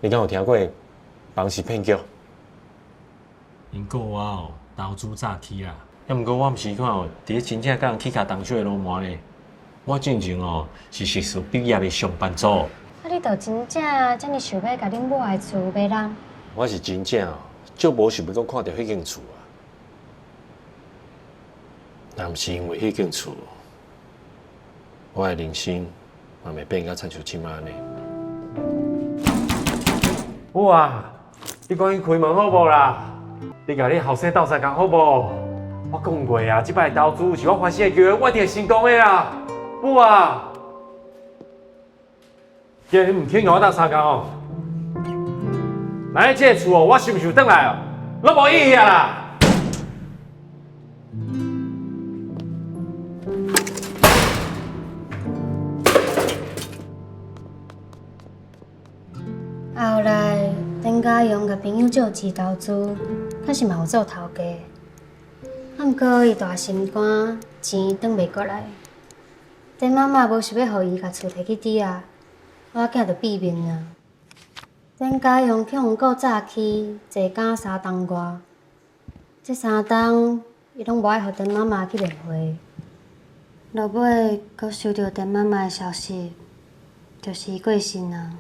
你敢有聽過房是騙局？𪜶告我哦，投資詐欺啦。啊，毋過我毋是看哦，佇咧真正共人起跤動手的流氓咧。我進前哦是碩士畢業的上班族。啊，你著真正遮爾想欲共恁母的厝賣人？我是真正哦，足無想欲閣看著彼間厝啊。若毋是因為彼間厝，我的人生嘛袂變甲親像這馬按呢。母啊，你趕緊開門好無啦？你共你後生鬥相共好無？我講過啊，這擺投資是我翻身的機會，我一定會成功的啦。母啊，既然你毋肯共我鬥相共哦，那這个厝哦，我收毋收轉來哦，攏無意義啊啦！後來，陳家榮共朋友借錢投資，確實嘛有做頭家。啊，毋過伊大心肝，錢轉袂過來。陳媽媽無想欲予伊共厝提去抵押，我囝就斃命啊！陳家榮去予告詐欺，坐監3冬外。這3冬，伊攏無愛予陳媽媽去面會。落尾，閣收著陳媽媽的消息，就是伊過身啊。